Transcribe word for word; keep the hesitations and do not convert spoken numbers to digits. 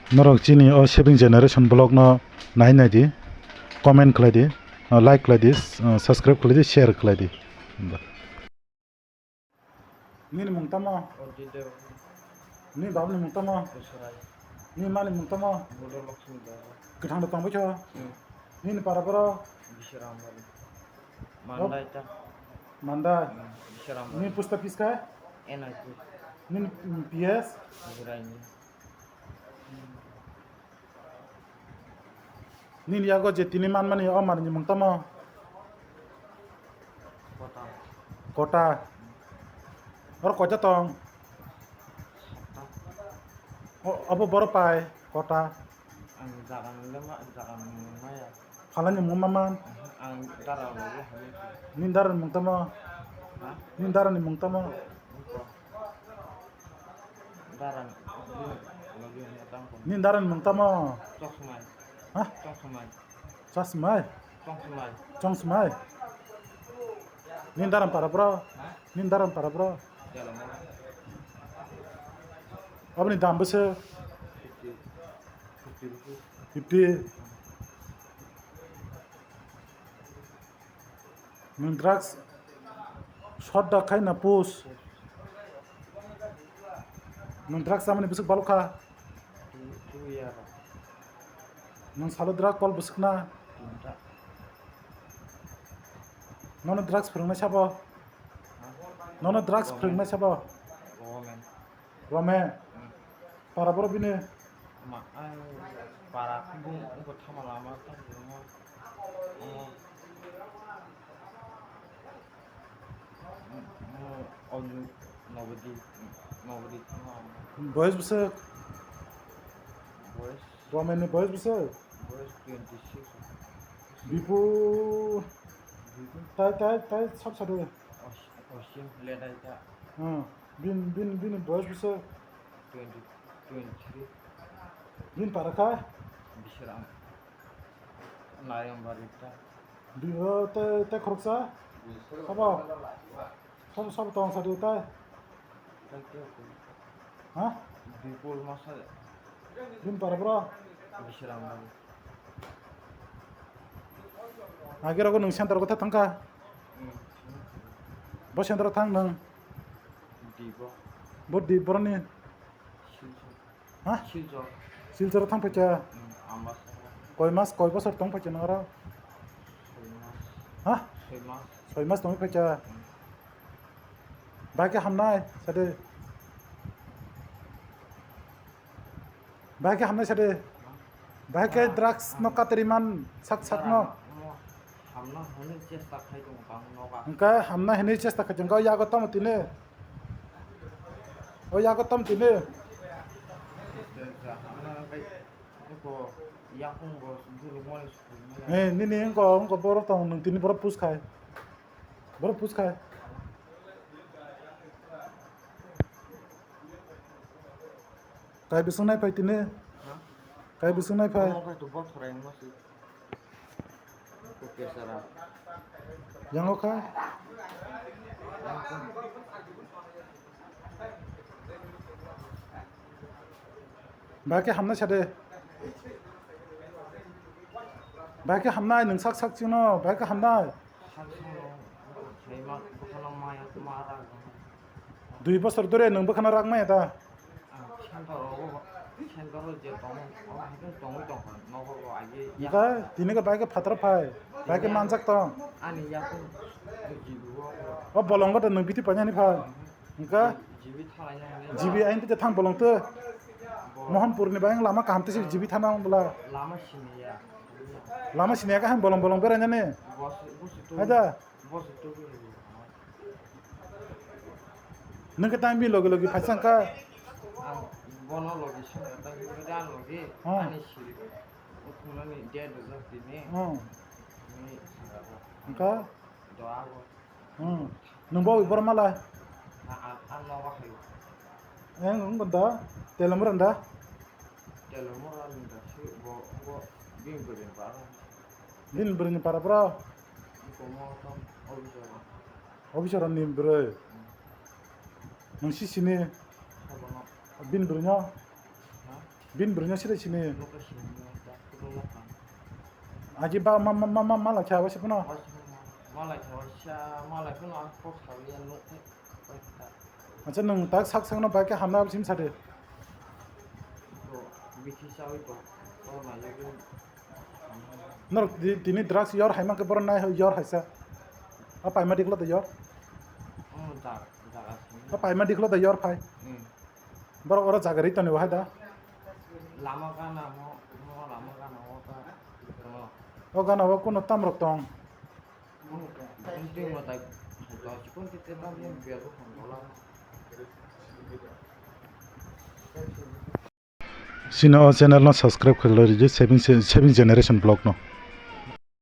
Norok chini o Shaping Generation vlog no nai nai di, comment khlai di, like khlai di, subscribe khlai di, share khlai di. Nini mung tamo? Ojit Debbarma. Nini babani mung tamo? Bwswrai. Nini mani mung tamo? Bodo Lakshmi Debbarma. Kwthang da tongbai kho? Hmm. Nini para boro? Bisramari. Mandai ta. Mandai? Hmm, Bisramari. Nini post office khe? N I P. Nini, mm, P S? Bwswraini. Nini yago je tini manmani o manwini mung tamo? Kota. Kota. Oro koita tong? Satta. O, obo boro pai kota. Ang jaga nungya ma, jaga nungmaya. Phalani mung ma man? Ang dara logo hamya. Nini darani mung tamo? Ha? Nini darani mung tamo? Ungko. Dara ni, logi ni tang ko. Nini darani mung tamo? Chosmai. Ha? Chosmai. Chosmai? Chosmai. Chosmai? Nini daran para bro? Ha? Nini daran para bro? Jalo mo. Aboni dam bwswk? Fifty. Fifty rupees. Fifty. Nwng drugs short da khai na push? Nwng drugs chamani bwswk balok kha? Two, two year. Nwng salo drug kol bwswk na? Tinta. Nono drugs phwrwngnai sabo? Ha? Nono drugs phwrwngnai sabo? Government. Rome. Hmm. Para boro bini. Ma, ai, para kubung, uko thama lama, tang lama. Omo, omo, Oju, Nobodi, Nobodi thama lama. Boyes bwswk? Boyes? Rome ni boyes bwswk? Boyes twenty six. Bipu. Bipu. Tai, tai, tai, sab sadu. Os-, osim, ledai ta. Hmm. Bin, bin, bini boyes bwswk? Twenty, twenty three. Bin para kha? Bisram. Nayambari ta. Bi-, o, te, te khoroksa? Sabo? Sabo, sabo tong sa di tai? Thank you. Ha? Bipul masa. Bin para bro? Bisram. Agi rogo nwng center kotha thangkha? Hmm. Bo center thang nwng? Di bo. Bo di boroni? Silchar. Ha? Silchar. Silchar thang phaikha? Hmm, Ambasa. Koi mas, koi bosor tong phaikha nwng oro? Soi mas. Ha? Soi mas. Soi mas tongwi phaikha? Hmm. Bahai khe hamnai, sade. Bahai khe hamnai sade. Bahai khe drugs no katari man sak sak no. Hamna hwnwi chesta khai tongo bang noga. Hwnkhe hamna hwnwi chesta khai tongo, yago tamo tini? O yago tamo tini? Hamna hwnwi yakung bo bini mole sukui maya. Eh, nini wngko, wngko borok tong, nwng tini borok push khai. Borok push khai. Kai bising nai phai tini? Ha? Kai bising nai phai? Omo khai to bol thorai wngma se. Ko kesara. Yango kha? Bahai khe hamnai sade. Bahai khe hamnai, nwng sak sak chino, bahai khe hamnai. Dui bosor dore nwng bwkhano rak maya da? Hwnkhe tini khe bahai khe phataro phai, bahai khe manjak tong. O bolongo da nwng bithi painani phai. Hwnkhe G B aini twi thang bolong twi. Mohanpurni bai lama kaham twi se G B thana wng bwla. Lama siniya kaham bolong bolong berainani. Hai da. Nwng khe tang bini logi logi phaisa wngkha. Ang bono logi songkha, tang bini logi, ani siri. Ukhungnani date rijak tini. Hwnkha? Doa bo. Hmm. Nwng bo borok malai? A, a, a nogo hai. Eng, wng da? Telamura da? Telamura da si bo, bo bini bwrwi ni para. Bini bwrwi ni para bro? Komo to officer. Officer ni bwrwi? Hmm. Nwng si sini? Sabono. Bini bwrwi no? Ha? Bini bwrwino siri sini. Location ni ta kutung lokha. Aji ba ma ma ma ma malai kha wasi phano. Wasi phano malai kha wasi malai phano ang kok sawi ya nuk. Acha nwng tak sak sakno bai khe hamna sim sade. Bro, bithi sawi to. To na yagwi. Norok di- tini drugs yor hai mankhe borok nai yor haisa. A paima diklo da yor. Hmm, ja- jaga sini. A paima diklo da yor phai. Hmm. Borok oro jaga ri toni wahai da. Lama gana mo, mo lama gana mo ta. Mo. O gana o kuno tamrok tong. Mo. Kunti mo ta. Kunti te ta mo biya ko kon bola. Sino o channel no subscribe khlai ridi seven, seven generation vlog no.